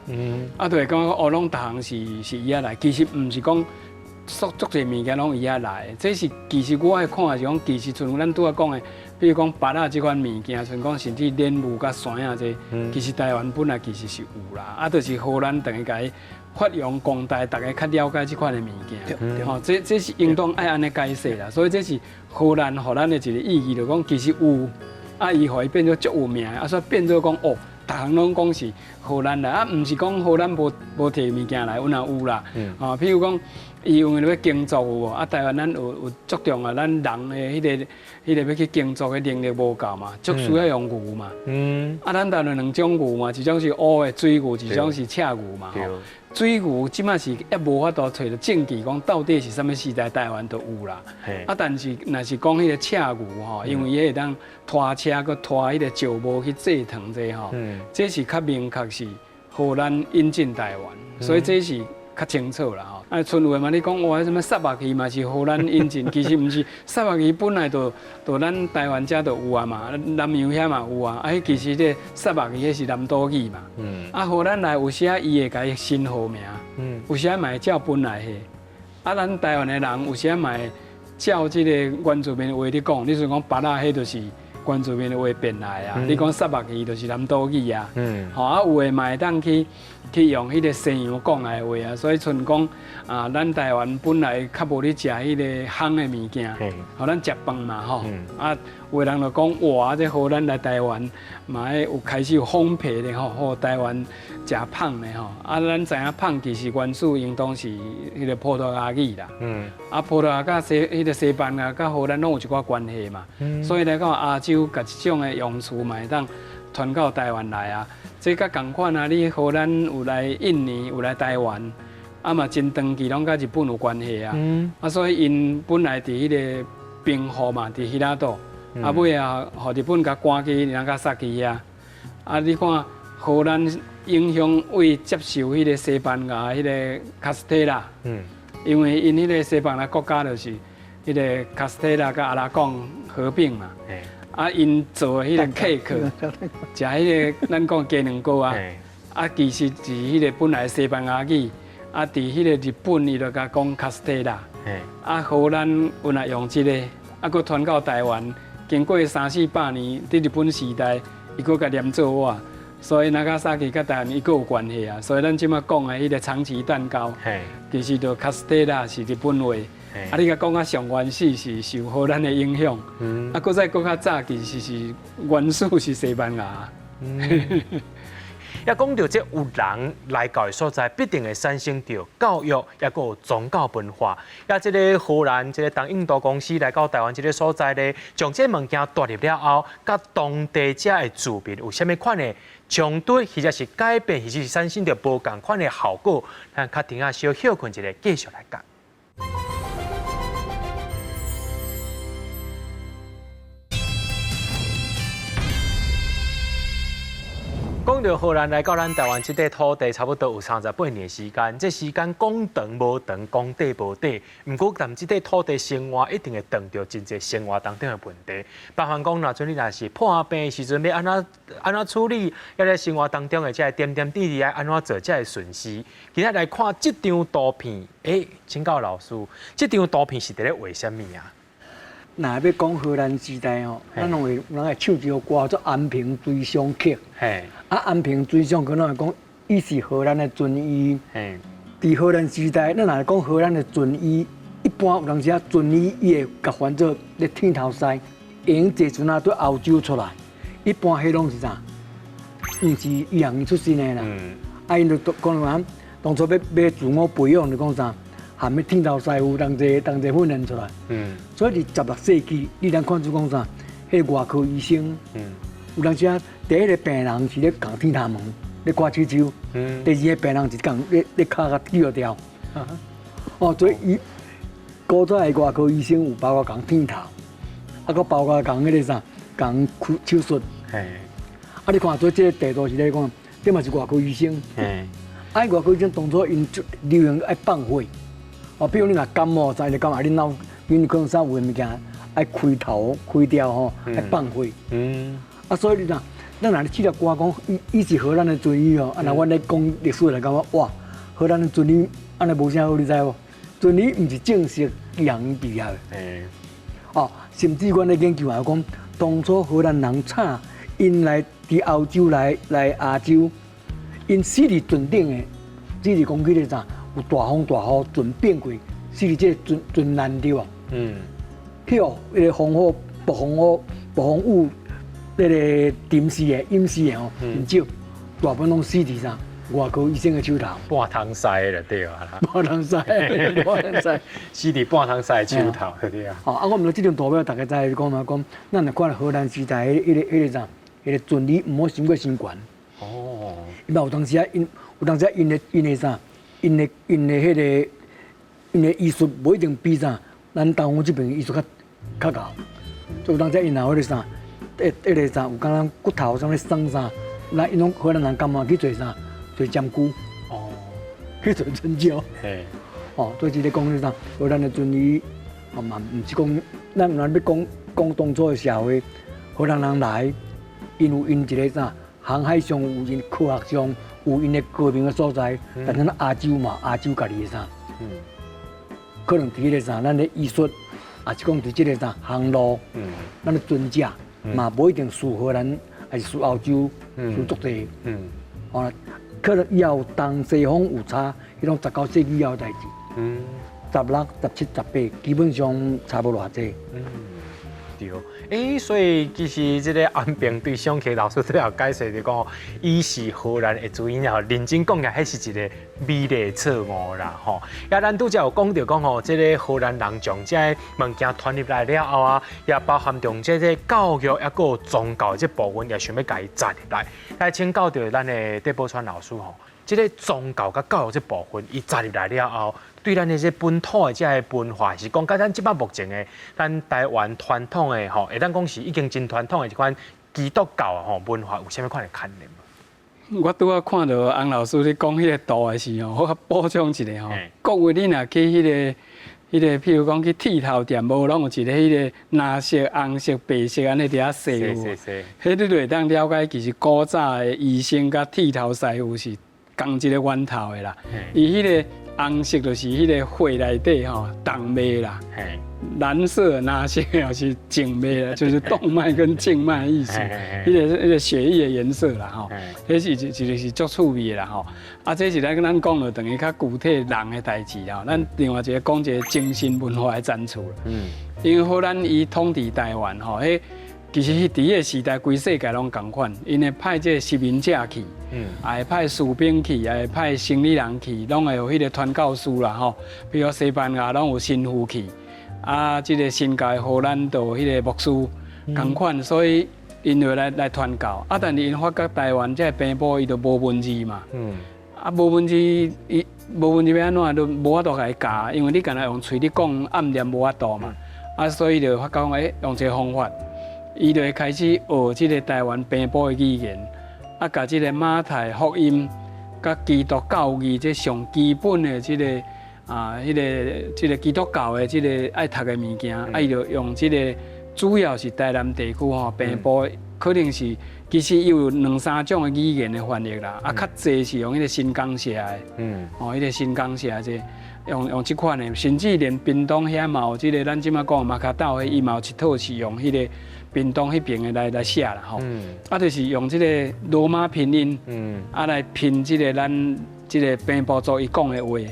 啊，就會感覺哦，攏逐項是伊遐來，其實毋是講足濟物件攏伊遐來。這是其實我愛看的是講，其實像咱拄仔講的，比如講芭仔這款物件，像講甚至蓮霧佮山仔這，其實台灣本來其實是有啦。啊，就是荷蘭等於共伊發揚光大，大家較了解這款的物件。吼，這是應當愛按呢解釋啦。所以這是荷蘭予咱的一個意義，就講其實有，啊，伊予伊變做足有名，啊，所以變做講哦，逐項攏講是荷蘭來，啊，毋是講荷蘭無提物件來，阮也有啦。吼，譬如講，伊因為欲耕作有無？啊，台灣咱有足重要，咱人的彼個欲去耕作的能力無夠嘛，足需要用牛嘛。啊，咱台灣兩種牛嘛，一種是烏的水牛，一種是赤牛嘛。水牛這擺是猶無法度揣著證據，講到底是啥物時代台灣就有啦。啊，但是若是講彼個赤牛吼，因為伊會當拖車，閣拖彼個石磨去製糖這吼，這是較明確是荷蘭引進台灣，所以這是較清楚啦吼。啊，賰有的嘛，你講哇，啥物虱目魚嘛是荷蘭引進，其實毋是，虱目魚本來就咱台灣遮就有啊嘛，南洋遐嘛有啊。啊，彼其實這虱目魚彼是南島語嘛。啊，荷蘭來有時仔伊會共伊新號名，有時仔嘛會照本來的。啊，咱台灣的人有時仔嘛會照這個原住民的話咧講，你像講芭仔，彼就是原住民的話變來啊。你講虱目魚就是南島語啊。吼啊，有的嘛會當去用彼個西洋講來的話啊，所以賰講啊，咱台灣本來較無咧食彼個烘的物件，予咱食飯嘛吼。啊，有的人就講哇，這荷蘭來台灣嘛，會有開始有風評咧吼，予台灣食麭的吼。啊，咱知影麭其實原始應當是彼個葡萄牙語啦。啊，葡萄牙佮彼個西班牙佮荷蘭攏有一寡關係嘛。所以來講亞洲共這種的用詞嘛會當傳到台灣來啊。這佮仝款啊！你荷蘭有來印尼，有來台灣，啊嘛真長期攏佮日本有關係啊。啊，所以𪜶本來佇彼個兵庫嘛，佇彼那島，啊尾啊，予日本共趕去長崎遐。啊，你看荷蘭影響為接受彼個西班牙彼個卡斯特拉，因為𪜶彼個西班牙國家就是彼個卡斯特拉佮阿拉貢合併嘛，啊，𪜶做的彼個 cake，食彼個咱講雞卵糕啊，啊，其實是彼個本來西班牙語，啊，佇彼個日本伊就共講卡斯特拉，啊，荷蘭原來用這個，啊，閣傳到台灣，經過三四百年，佇日本時代，伊閣共連做活，所以長崎佮台灣伊閣有關係啊。所以咱這馬講的彼個長崎蛋糕，其實就卡斯特拉是日本話，啊，你共講啊上原始是受荷蘭的影響，啊，閣再閣較早其實是原始是西班牙。也講著這有人來到的所在，必定會產生著教育，抑閣有宗教文化。也這个荷蘭這个東印度公司來到台灣這个所在咧，將這个物件帶入了後，佮當地遮的住民有啥物款的衝突，或者是改變，或者是產生著無仝款的效果，咱較停仔小歇睏一下，繼續來講。講著荷蘭來到咱台灣這塊土地，差不多有38年的時間。這時間講長無長，講短無短。毋過，踮這塊土地生活，一定會碰著真濟生活當中的問題。包含講，若陣你若是破病的時陣，欲按怎按怎處理？抑咧生活當中的這个點點滴滴愛按怎做才會順時。今仔來看這張圖片，欸，請教老師，這張圖片是佇咧畫啥物啊？若欲講荷蘭時代吼，咱攏會有人會唱一首歌做《安平追想曲》。啊，安平追想曲，咱會講伊是荷蘭的軍醫。佇荷蘭時代，咱若講荷蘭的軍醫，一般有當時啊，軍醫伊會共翻做咧剃頭師，會用坐船仔對歐洲出來。一般彼攏是啥？毋是醫學院出身的啦。啊，𪜶就講啥？當初欲欲自我培養，就講啥？含欲剃頭師傅同齊同齊訓練出來，所以佇16世紀，你通看出講啥？彼个外科醫生，有當時啊，第一个病人是咧共剃頭毛，咧割手手；第二个病人是共咧咧跤共锯掉。哦，所以伊古早的外科醫生有包括共剃頭，啊，閣包括共彼个啥，共開手術。啊，你看，所以這个地圖是咧講，這嘛是外科醫生。啊，外科醫生當初𪜶流行愛放血。哦，比如你若感冒，啥你感冒，你腦恁可能啥有的物件愛開頭開掉吼，愛放血。啊，所以你若咱若咧唱歌講，伊伊是荷蘭的軍醫哦。啊，若阮咧講歷史來感覺，哇，荷蘭的軍醫按呢無啥好，你知無？軍醫毋是正式醫學院畢業的。哦，甚至阮咧研究也講，當初荷蘭人請𪜶來佇歐洲來來亞洲，𪜶死佇船頂的，只是講彼个啥？有大風大雨，船變過，死佇這个船船難對無？去予彼个風雨、暴風雨、暴風雨，彼个浸死的、淹死的吼，毋少，大部分攏死佇啥？外科醫生的手頭。半湯師就對啊。半湯師，半湯師，死佇半湯師的手頭，對啊。哦，啊，我毋知這張圖表大家知講嘛？講，咱若看荷蘭時代彼个、彼个、彼个啥，彼个船你毋好傷過傷懸。哦。伊嘛有當時啊，𪜶有當時啊，𪜶的𪜶的啥？𪜶的𪜶的彼个𪜶的醫術無一定比啥，咱東方這邊醫術較較𠢕。所以有當時𪜶若有彼个啥，彼彼个啥有敢若骨頭啥物酸啥，咱𪜶攏荷蘭人感冒去做啥？做針灸。哦。去做針灸。嘿。哦，所以這个講咧啥？荷蘭的軍醫，哦嘛，毋是講咱若欲講講當初的社會，荷蘭人來，𪜶有𪜶一个啥？航海上有𪜶科學上。有𪜶的高明的所在，但是咱亞洲嘛，亞洲家己的啥，可能佇彼个啥，咱的醫術，抑是講佇這个啥航路，咱的船隻嘛，無一定輸荷蘭，抑是輸歐洲，輸足濟。哦，可能以後東西方有差，彼種19世紀以後的代誌。16、17、18，基本上差無偌濟。對，欸，所以其實這个安平對上課老師最後解釋就講，伊是荷蘭的主因，然後認真講起來，彼是一个美麗錯誤啦，吼。也咱拄才有講著講吼，這个荷蘭人將這个物件傳入來了後啊，也包含著這个教育，抑閣有宗教這部分，也想欲共伊載入來。來請教著咱的戴寶川老師吼，這个宗教佮教育這部分，伊加入來了後，對咱的這本土的這个文化，是講佮咱這擺目前的咱台灣傳統的吼，會當講是已經真傳統的這款基督教吼文化，有啥物款的牽連？我拄仔看著翁老師咧講彼个圖的時候，我較補充一下吼。各位，你若去彼个，譬如講去剃頭店，無攏有一个彼个藍色、紅色、白色按呢佇遐洗有無？彼你就會當了解，其實古早的醫生佮剃頭師傅是仝一个源頭的啦。伊彼个紅色就是彼个血內底吼動脈啦，藍色、藍色又是靜脈啦，就是動脈跟靜脈的意思。彼个血液的顏色啦吼，彼是一個是足趣味的啦吼。啊，這是咱講了，等於較具體人的代誌啦。咱另外一个講一个精神文化的展出啦。因為荷蘭伊統治台灣吼，彼其實佇彼个時代，規世界攏仝款，𪜶會派這个殖民者去，也會派士兵去，也會派生理人去，攏會有彼个傳教士啦吼。比如西班牙攏有神父去，啊，這个新教的荷蘭就彼个牧師仝款，所以𪜶就來傳教。啊，但是𪜶發覺台灣這个平埔伊就無文字嘛，啊，無文字，伊無文字欲按怎，就無法度共伊教，因為你干焦用喙咧講按念無法度嘛。啊，所以就發覺講，用一个方法。伊就會開始學這个台灣平埔的語言，啊，共這个馬太福音、佮基督教義這上基本的這个啊，彼个這个基督教的這个愛讀的物件，啊，伊就用這个主要是台南地區吼平埔，可能是其實有兩三種的語言的翻譯啦，啊，較濟是用彼个新港寫的，哦，彼个新港寫的這。用這款的，甚至連屏東遐嘛有這个，咱這擺講馬卡島的，伊嘛有一套是用彼个屏東彼爿的來寫啦吼。啊，就是用這个羅馬拼音，啊來拼這个咱這个平埔族伊講的話。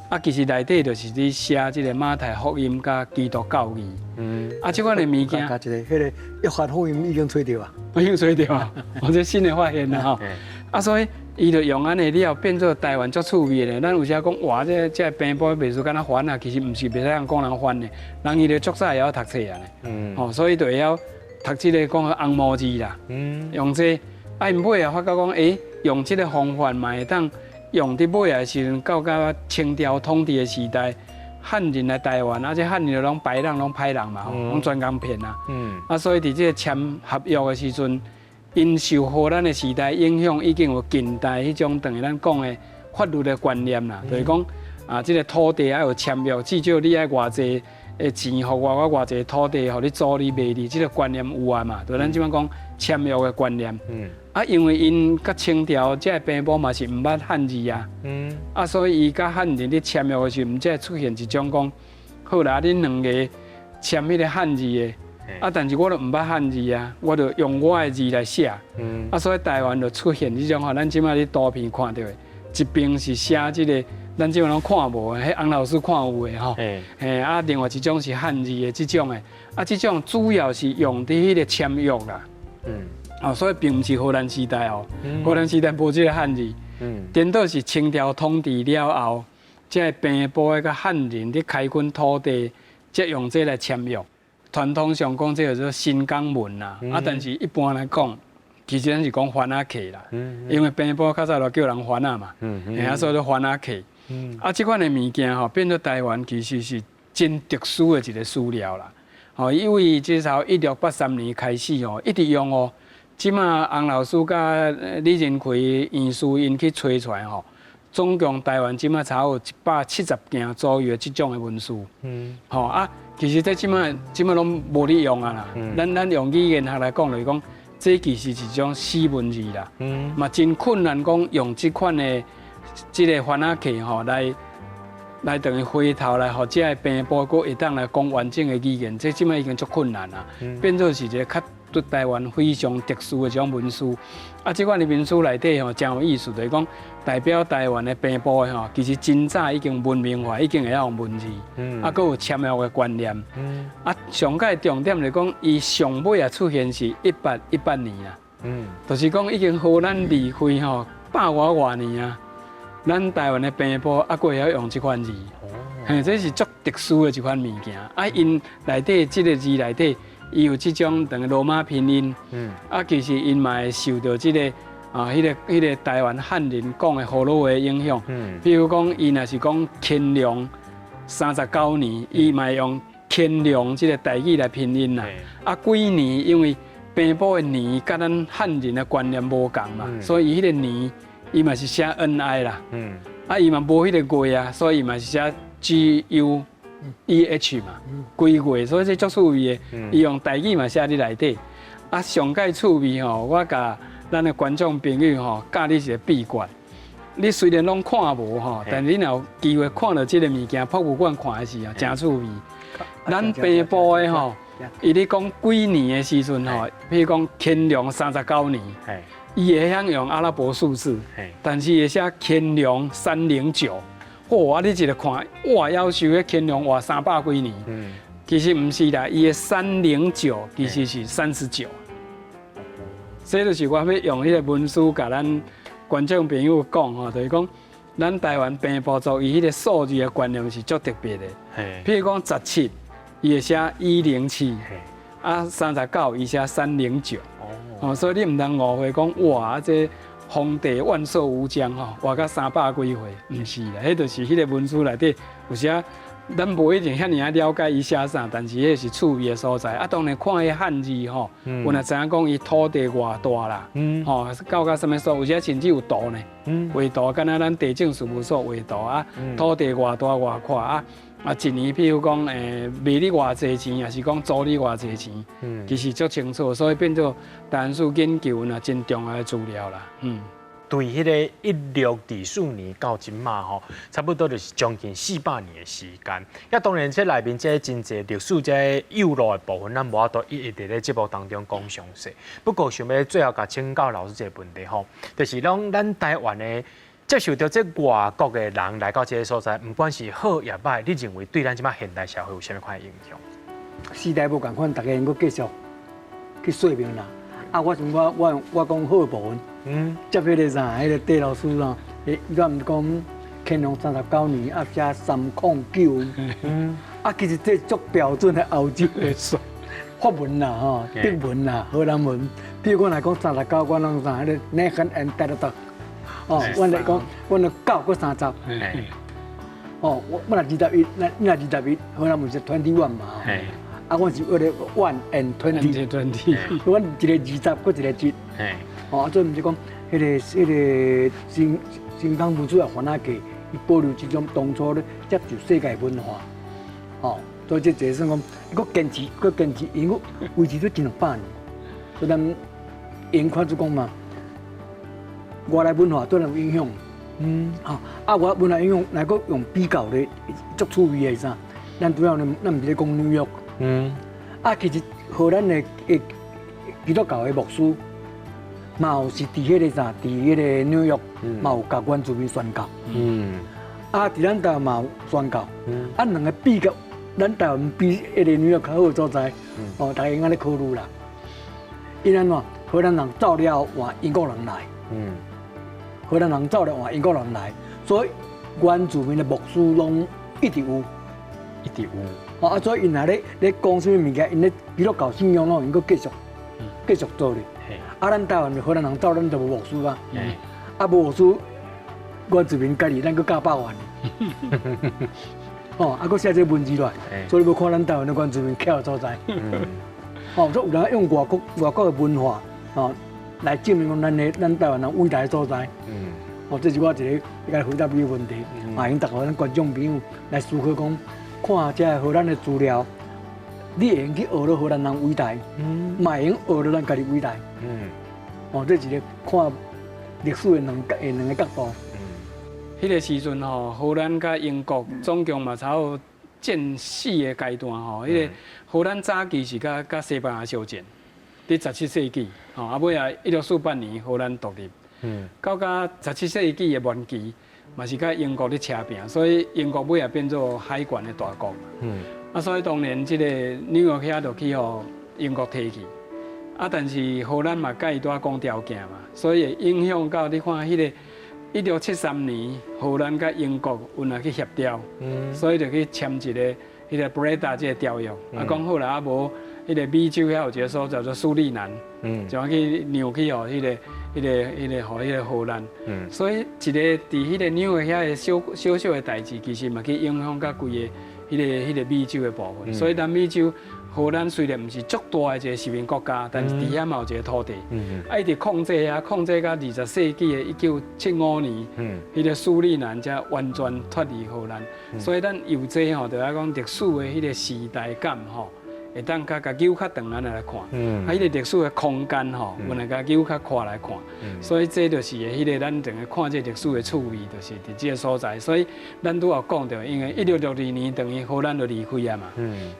啊，其實內底就是咧寫這个馬太福音佮基督教義。啊，這款的物件，佮一个彼个約翰福音已經揣著啊，已經揣著啊，我這新的發現啦吼。啊，所以伊就用按呢了後變做台灣足趣味的。咱有時講哇，這平埔袂輸敢若番啊，其實毋是袂使人講人番的，人伊就足早會曉讀冊啊。吼，所以就會曉讀這个講紅毛字啦。用這個，啊，𪜶尾仔發覺講，用這个方法嘛會當用佇尾仔的時陣，到甲清朝統治的時代，漢人來台灣，啊，這漢人攏白人攏歹人嘛，攏專共騙啊。啊，所以佇這个簽合約的時陣，𪜶受荷蘭的時代影響，已經有近代彼種等於咱講的法律的觀念啦，就是講啊，這个土地愛有簽約，至少你愛偌濟的錢予我，我偌濟土地予你租你賣你，這个觀念有啊嘛，就咱這擺講簽約的觀念。啊，因為𪜶佮清朝這个平埔嘛是毋捌漢字啊，啊，所以伊佮漢人咧簽約的時陣，才會出現一種講，好啦，恁兩个簽彼个漢字的。啊！但是我都毋捌漢字啊，我就用我的字來寫。啊，所以台灣就出現這種吼，咱這擺佇圖片看著的，一邊是寫這个，咱這擺攏看無的，彼翁老師看有的吼。嘿，啊，另外一種是漢字的這種的，啊，這種主要是用佇彼个簽約啦。哦，所以並毋是荷蘭時代哦，荷蘭時代無這个漢字。顛倒是清朝統治了後，這个平埔的佮漢人佇開墾土地，才用這來簽約。傳統上講，這叫做新港文啦，啊，但是一般來講，其實咱是講番仔客啦，因為平埔較早就叫人番仔嘛，啊，所以叫番仔客。啊，這款的物件吼，變做台灣其實是真特殊的一个資料啦。吼，因為這從1683年開始吼，一直用哦。這馬翁老師佮李仁奎院士𪜶去揣出來吼，總共台灣這馬差有170件左右的這種的文書。吼啊。其實這這馬攏無咧用啊啦。咱用語言學來講，就是講，這其實是一種死文字啦。嘛真困難講用這款的這个番仔客吼來等於回頭來，予這个平埔閣會當來講完整的語言，這這馬已經足困難啦。變做是一个較對台灣非常特殊的這種文書。啊，這款的文書內底吼真有意思，就是講代表台灣的平埔的吼，其實真早已經文明化，已經會曉用文字，啊，閣有簽約的觀念。啊，上蓋重點就是講，伊上尾仔出現是1818年啊，就是講已經荷蘭離開吼百外外年啊，咱台灣的平埔猶閣會曉用這款字，嘿，這是足特殊的一款物件。啊，𪜶內底這个字內底，伊有這種等於羅馬拼音，啊，其實𪜶嘛會受著這个。啊，彼個台灣漢人講的葫蘆話影響。比如講，伊若是講乾隆39年，伊嘛用乾隆這個台語來拼音啦。啊，幾年因為平埔的年佮咱漢人的觀念無仝嘛，所以伊彼個年伊嘛是寫 N I 啦。啊，伊嘛無彼個月啊，所以伊嘛是寫 G U E H 嘛，幾月，所以這足趣味的。伊用台語嘛寫佇內底。啊，上蓋趣味吼，我共咱的觀眾朋友吼教你一個秘訣。你雖然攏看無吼，但你若有機會看到這个物件，博物館看的時候，誠趣味。咱平埔的吼，伊咧講幾年的時陣吼，比如講乾隆三十九年，伊會曉用阿拉伯數字，但是會寫乾隆309。嚯！啊，你一个看，哇，夭壽彼乾隆活三百幾年。其實毋是啦，伊的三零九其實是39。這就是我欲用彼个文書共咱觀眾朋友講吼，就是講咱台灣平埔族伊彼个數字的觀念是足特別的。譬如講十七，伊會寫107，啊39伊寫三零九。哦，所以你毋通誤會講哇，這皇帝萬壽無疆吼，活到三百幾歲，毋是啦，彼就是彼个文書內底有時咱無一定遐爾仔了解伊寫啥，但是彼是趣味的所在。啊，當然看彼漢字吼，有若知影講伊土地偌大啦，吼，到甲啥物所，有時甚至有圖呢，畫圖敢若咱地政事務所畫圖啊，土地偌大偌闊啊，啊，一年譬如講賣你偌濟錢，抑是講租你偌濟錢，其實足清楚，所以變做台灣史研究若真重要的資料啦，對彼个1624年到這馬吼，差不多就是將近400年的時間。啊，當然這內面這真濟歷史這幼路的部分，咱無法度一一佇咧節目當中講詳細。不過想欲最後共請教老師一个問題吼，就是講咱台灣的接受著這外國的人來到這个所在，毋管是好抑歹，你認為對咱這馬現代社會有啥物款的影響？時代無仝款，大家閣繼續去說明啦。啊，我想我我我講好的部分，接彼个啥，彼个戴老師啦，伊敢毋講乾隆三十九年啊，寫三空九，啊，其實這足標準的歐洲的法文啦，吼，德文啦，荷蘭文。比如講來講三十九，我攏啥？彼个 negenendertig，哦，阮來講，阮就九閣三十，哦，我若21，那你若二十一，荷蘭文是 21 嘛，啊，阮是為了 one and twenty，阮一個二十，閣一個一，哦，所以毋是講彼個新港文書也番仔過，伊保留這種當初咧接受世界文化，哦，所以這就算講，閣堅持，閣堅持，因為維持咗近200年，所以咱用看就講嘛，外來文化對咱有影響，啊，啊，外文化影響，來閣用比較咧，足趣味的啥？咱主要呢，咱毋是咧講紐約。啊，其實荷蘭的基督教的牧師，嘛有是佇彼個啥，佇彼個紐約，嘛有共原住民宣教。啊，佇咱台灣嘛有宣教。啊，兩个比較，咱台灣比彼个紐約較好的所在，哦，大家應該咧考慮啦。𪜶按怎？荷蘭人走了後換英國人來。荷蘭人走了換英國人來，所以原住民的牧師攏一直有，一直有。哦啊，所以𪜶若咧講啥物物件，𪜶咧基督教信仰攏𪜶閣繼續做咧。啊，咱台灣荷蘭人走，咱就無牧師啊。啊，無牧師，原住民家己咱閣教百萬。哦，啊，閣寫這個文字落來，所以你欲看咱台灣的原住民徛的所在。哦，所以有人用外國的文化，哦，來證明講咱台灣人偉大的所在。哦，這是我一个一个回答你的問題，歡迎逐个咱觀眾朋友來思考講，看這个荷蘭的資料，你會用去學著荷蘭人偉大，嘛會用學著咱家己偉大。哦，這是一個看歷史的兩个角度。彼个時陣吼，荷蘭佮英國總共嘛差不多戰四个階段吼。彼个荷蘭早期是佮西班牙相戰，佇十七世紀，吼啊尾仔1648年荷蘭獨立。到甲十七世紀的末期，嘛是佮英國咧車拚，所以英國尾仔變做海權的大國。啊，所以當年這个紐約遐就去予英國提去。啊，但是荷蘭嘛佮伊拄仔講條件嘛，所以會影響到你看彼个1673年，荷蘭佮英國有若去協調，所以就去簽一个彼个布雷達這个條約。啊，講好啦，啊無彼个美洲遐有一个所在叫做蘇里南，就去讓去予彼个彼个吼彼个荷蘭。所以一个佇彼個紐約遐个小小小的代誌，其實嘛去影響甲規个彼個美洲的部分。所以南美洲荷蘭雖然毋是足大的一個殖民國家，但是佇遐嘛有一個土地。啊，伊佇控制遐，控制到20世紀的1975年，彼個蘇里南才完全脫離荷蘭。所以咱由這吼，就愛講歷史的彼個時代感吼，會當較共扭較長按呢來看，啊，彼個歷史的空間吼，有來共扭較闊來看，所以這就是彼個咱等於看這歷史的趣味，就是佇這個所在。所以咱拄仔講著，因為1662年等於荷蘭就離開啊嘛，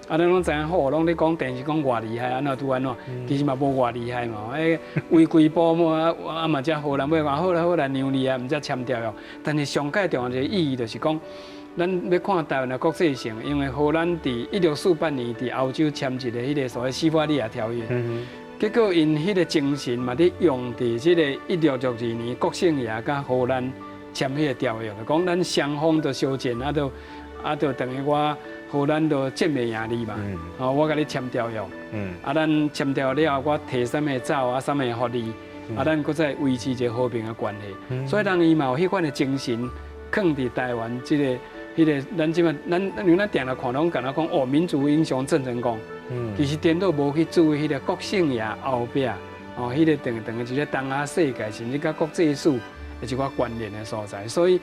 啊，咱攏知影好，攏咧講電視講偌厲害，按怎拄按怎，其實嘛無偌厲害嘛。彼圍規波嘛啊啊嘛，才荷蘭尾講好啦好啦，讓你啊，毋才簽條約。但是上蓋重要一個意義就是講，咱欲看台灣的國際性，因為荷蘭佇1648年佇歐洲簽一个彼个所謂西法利亞條約，結果𪜶彼个精神嘛佇用佇這個1662年國姓爺佮荷蘭簽彼个條約，講咱雙方都相戰，啊，就等於我荷蘭都戰袂贏你嘛，哦，我共你簽條約，啊，咱簽條約了後，我提啥物走啊，啥物福利，啊，咱閣再維持一个和平的關係，所以人伊嘛有彼款的精神，囥佇台灣這个。彼个咱這擺咱因為咱定定看攏敢若講哦，民族英雄鄭成功，其實顛倒無去注意彼个國姓爺後壁哦，彼個等等於一個東亞世界甚至佮國際史的一寡關聯的所在。所以，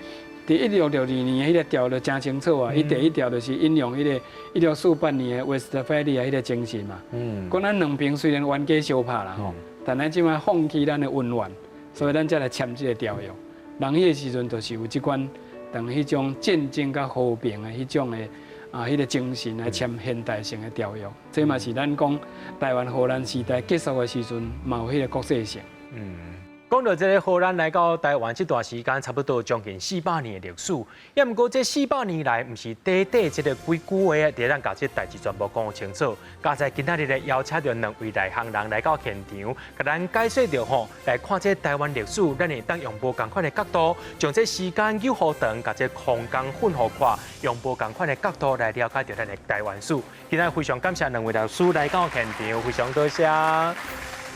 佇1662年彼个條約誠清楚啊，伊第一條就是引用彼個1648年的威斯特伐利亞彼個精神嘛。講咱兩邊雖然冤家相拍啦吼，但咱這擺放棄咱的恩怨，所以咱才來簽這个條約。人彼個時陣就是有這款。當彼種戰爭佮和平的彼種的啊，彼個精神來簽現代性的條約，這嘛是咱講台灣荷蘭時代結束的時陣，嘛有彼個國際性。講到這个荷蘭來到台灣這段時間，差不多將近四百年的歷史。也毋過這四百年來，毋是短短這个幾句話，佇咱共這代誌全部講清楚。佳哉今仔日咧邀請著兩位內行人來到現場，共咱解說著吼，來看這台灣歷史，咱會當用無仝款的角度，將這時間扭予長，共這空間分予闊，用無仝款的角度來了解著咱的台灣史。今仔日非常感謝兩位老師來到現場，非常多謝。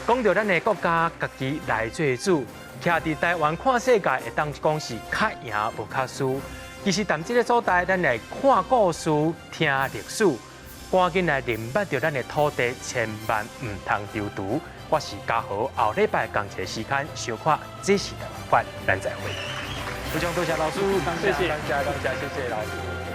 講著咱的國家，家己來做主，徛佇台灣看世界，會當講是較贏無較輸。其實，佇這个所在，咱來看故事、聽歷史，趕緊來認捌著咱的土地，千萬毋通丟除。我是嘉豪，後禮拜仝一个時間收看《這是台灣》，咱再會。非常多謝老師，謝謝，感謝感謝，謝謝老師。